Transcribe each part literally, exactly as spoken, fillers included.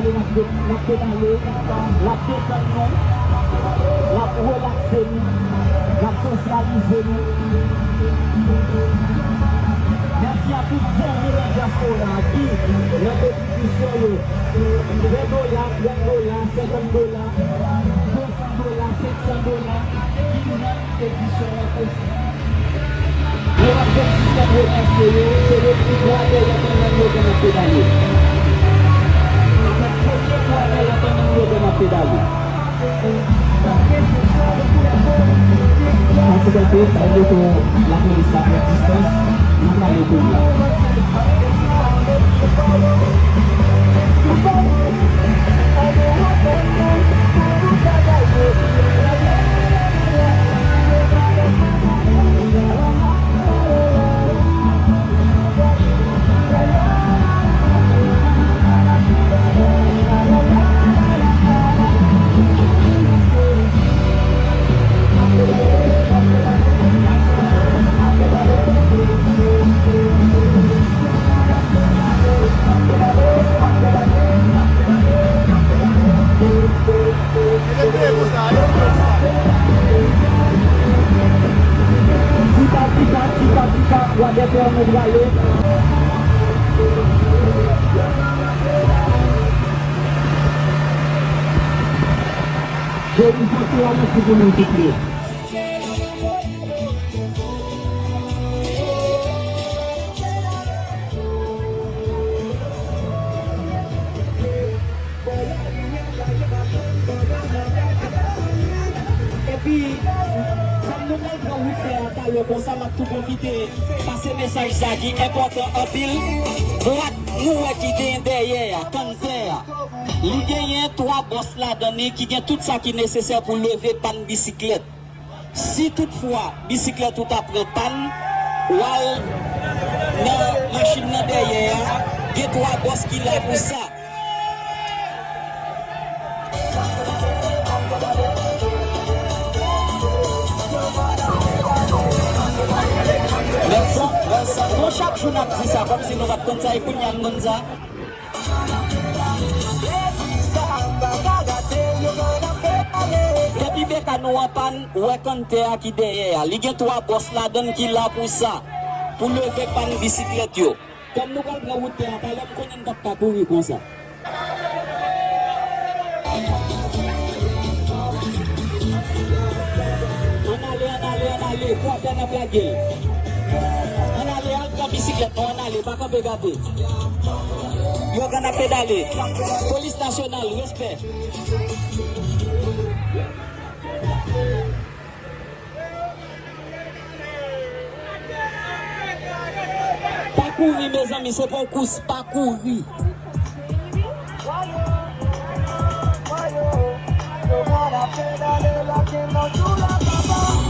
N ap de-, n ap pedale, n ap detann nou, n ap relakse nou, n ap sosyalize nou. Mèsi a tout zanmi nan dyaspora ki nan kontribisyon yo. Ven dola, trant dola, senkant dola, de san dola, senk san dola, ki nan edisyon an osi. Nou ap fè sistèm remèsye yo, se yo ki bwa dèyè bannann yo k ap pedale. Avèk premye bwa dèyè bannann yo k ap pedale. An ti kanpe, sa vle ke lapolis la pran distans, nou prale kounye a. Tipa, tipa, tipa, tipa, bwa dèyè nou prale. Jodi sòti la, mèsi pou nou, souple. Epi, kòm nou pral pran wout tè a talè konsa, m ap tou pwofite pase mesaj sa ki enpòtan anpil. Bwat nou wè ki genyen dèyè a, kanntè a. Li genyen twa bòs ladan li ki gen tout sa ki nesesè pou leve pàn bisiklèt. Si toutfwa bisiklèt ou ta pran pàn, w al nan machin nan dèyè a, gen twa bòs ki la pou sa. Men bon, bon, chak jou n ap di sa, kòmsi nou pa t konn sa, e kounye a n konn sa. Depi beka nou an pàn, ou wè kanntè a ki dèyè a. Li gen twa bòs ladan l ki la pou sa, pou leve pàn bisiklèt yo. Kòm nou pral pran wout tè a, talè m konnen n p ap ka kouri konsa. Ann ale, ann ale, ann ale, kwatè n ap lage l. Ann ale, al pran bisiklèt nou, ann ale, pa kanpe gade. Yo gen ap pedale. Polis nasyonal, respè. Pa kouri, mezanmi, se pa yon kous, pa kouri.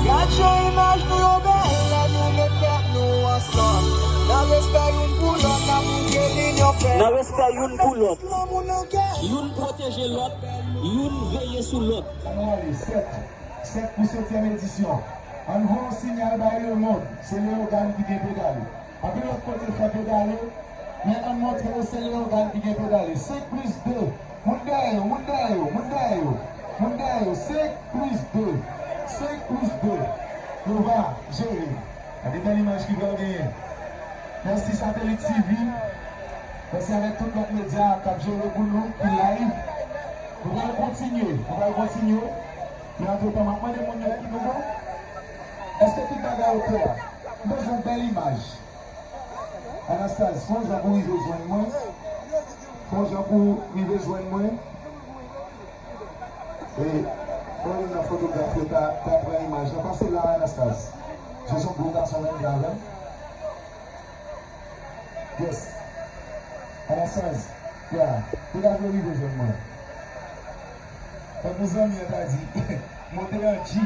Gad jan imaj nou yo bèl lè nou met tèt nou ansanm. Nan respè youn pou lòt, n ap bouke linyon fèm. Nan respè youn pou lòt. Youn pwoteje lòt, youn veye sou lòt. Ann ale, sèt. Sèt pou setyèm edisyon. Ann voye yon siyal bay lemonn, se Leyogàn ki gen pedale. Anpil lòt kote fè pedale, men ann montre yo se Leyogàn ki gen pedale. Senk plis de. Moun dèyè yo, moun dèyè yo, moun dèyè yo, moun dèyè yo. Senk plis de. Senk plis de. Yo va jere. Gade bèl imaj ki pral genyen. Mèsi Satelit TV. Mèsi avèk tout lòt medya k ap jere pou nou, ki live. Nou pral kontinye, nou pral kontinye. Men antretan, m ap mande moun yo ki nou bon. Èske tout bagay oke la? M bezwen bèl imaj. Anastaz, fè yon jan pou rive jwenn mwen. Fè yon jan pou rive jwenn mwen. E, fò youn nan fotograf yo ta, ta pran imaj lan. Pase la, Anastaz. Jezi, yon gwo gason menm la, wi. Yes. Anastaz, ya, degaje w rive jwenn mwen. Tankou zanmi an ta di, monte an G.